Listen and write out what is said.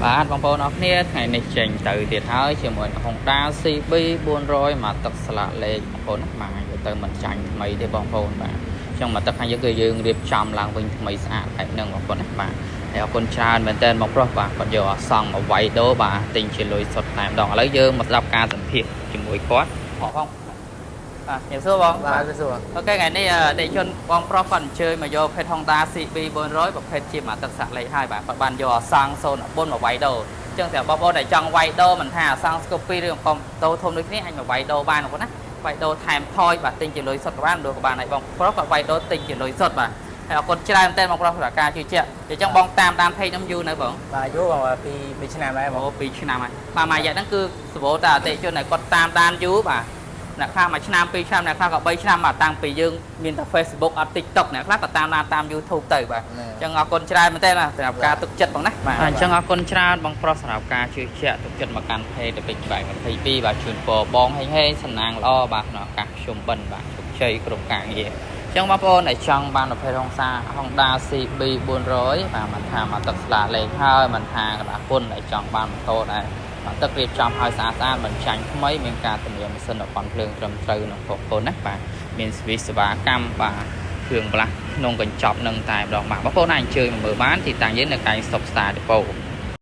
បាទបងប្អូនអរគ្នាថ្ងៃនេះចេញទៅទៀតហើយជាមួយនឹង Honda CB 400មកទឹកស្លាកលេខបងប្អូនណាបាទយកទៅមិនចាញ់ថ្មីទេបងប្អូនបាទអញ្ចឹងមកទឹកខាងយើងគឺយើងរៀបចំឡើងវិញថ្មីស្អាតបែបហ្នឹងបងប្អូនណាបាទហើយអរគុណច្រើនមែនតើបងប្រុសបាទគាត់យកអសង់មកវាយដូរបាទទិញជាលុយសុទ្ធតែម្ដងឥឡូវយើងមកស្ដាប់ការសម្ភាសជាមួយគាត់អរបងបាទជំរាបសួរបង បាទសួរ OK ថ្ងៃនេះអតិថិជនបងប្រុសគាត់អញ្ជើញមកយកភេទ Honda CB 400ប្រភេទជាមកទឹកសាក់លេខហើយបាទគាត់បានយកអសង់04មកវាយដូរអញ្ចឹងសម្រាប់បងប្អូនដែលចង់វាយដូរមិនថាអសង់ Scoopy ឬកុំតូធំដូចគ្នាអាចមកវាយដូរបានបងប្អូនណាវាយដូរថែមថយបាទទិញជាលុយសុទ្ធក៏បានដូរក៏បានហើយបងប្រុសគាត់វាយដូរទិញជាលុយសុទ្ធបាទហើយអរគុណច្រើនមែនទែនបងប្រុសសម្រាប់ការជឿជាក់អញ្ចឹងបងតាមតាម page ខ្ញុំយូរនៅបង បាទយូរបងពី2ឆ្នាំដែរបង អូ2ឆ្នាំហើយបាទមួយរយៈហ្នឹងគឺសបោតាអតិថិជនដែលគាត់តាមដានយូរបាទអ្នកខ្លះមួយឆ្នាំពីរឆ្នាំអ្នកខ្លះក៏3ឆ្នាំបាទតាំងពីយើងមានតែ Facebook អត់ TikTok អ្នកខ្លះក៏តាមដានតាម YouTube ទៅបាទអញ្ចឹងអរគុណច្រើនមែនទេបាទសម្រាប់ការទុកចិត្តបងណាបាទអញ្ចឹងអរគុណច្រើនបងប្រុសសម្រាប់ការជឿជាក់ទុកចិត្តមកកាន់ page ទៅពេជ្របែក22បាទជូនពរបងហេងហេងសំណាងល្អបាទក្នុងឱកាសភ្ជុំបិណ្ឌបាទជោគជ័យគ្រប់ការងារអញ្ចឹងបងប្អូនដែលចង់បានប្រភេទហុងសា Honda CB 400បាទមិនថាមកទឹកស្លាកលេខហើយមិនថាកដាពុនដែលចង់បានម៉ូតូដែរមកទឹករៀបចំឲ្យស្អាតស្អាតមិនចាញ់ថ្មីមានការធានាម៉ាស៊ីនប្រព័ន្ធភ្លើងត្រឹមត្រូវក្នុងបងប្អូនណាបាទមាន service សេវាកម្មបាទគ្រឿងបន្លាស់ក្នុងកញ្ចប់នឹងតែម្ដងបាទបងប្អូនអាចអញ្ជើញមកមើលបានទីតាំងយើងនៅកែងសុកស្តារដេប៉ូ។